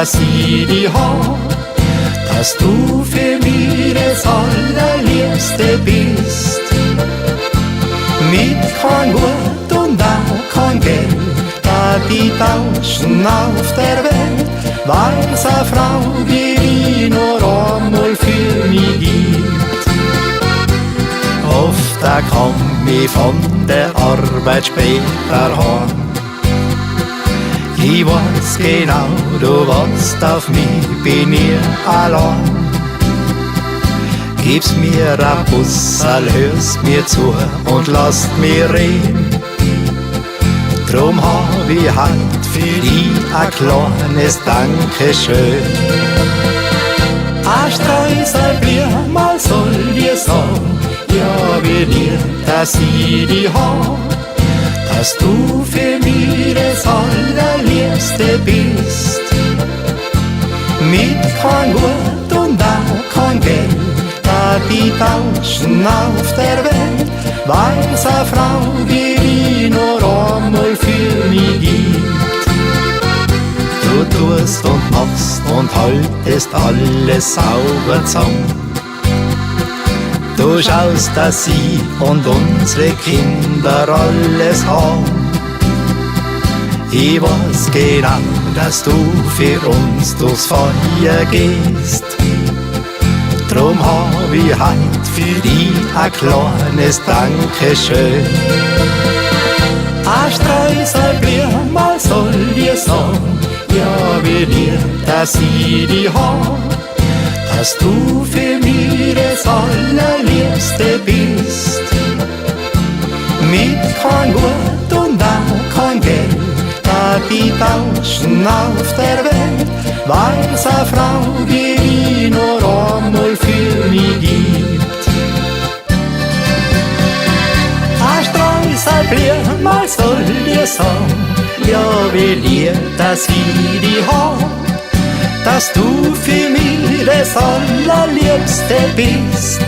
dass ich dich hab, dass du für mich das Allerliebste bist. Mit kein Gut und auch kein Geld, da die tauschen auf der Welt, weil's a Frau wie die nur einmal für mich gibt. Oft da komm ich von der Arbeit später heim. Ich weiß genau, du wartest auf mich, bin ich allein. Gibst mir a Busserl, hörst mir zu und lasst mir reden. Drum hab ich heut für dich a kleines Dankeschön. A Streusel mal soll dir sagen, ja, wie lieb, dass ich dich hab, dass du für mich das Allerliebste bist. Mit kein Gut und auch kein Geld, da die tauschen auf der Welt, weil's a Frau wie die nur einmal für mich gibt. Du tust und machst und haltest alles sauber zusammen. Du schaust, dass sie und unsere Kinder alles haben. Ich weiß genau, dass du für uns durchs Feuer gehst. Drum hab ich heut für dich ein kleines Dankeschön. A Streusel mal soll dir sagen, ja, wie lieb, dass ich dich hab, dass du für mich das Allerliebste bist. Mit kein Gut und auch kein Geld, da die tauschen auf der Welt, weil's a Frau wie die nur einmal für mich gibt. A Streusel mal soll dir sagen, ja, wie lieb, dass ich dich hab, dass du für mich das Allerliebste bist.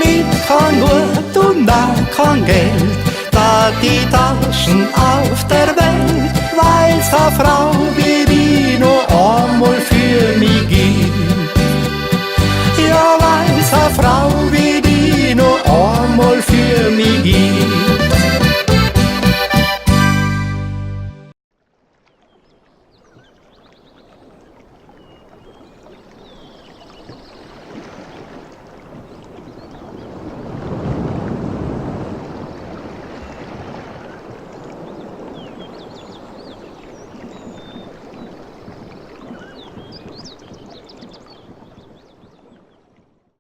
Mit kein Gut und auch kein Geld, da die Taschen auf der Welt, weil's a Frau wie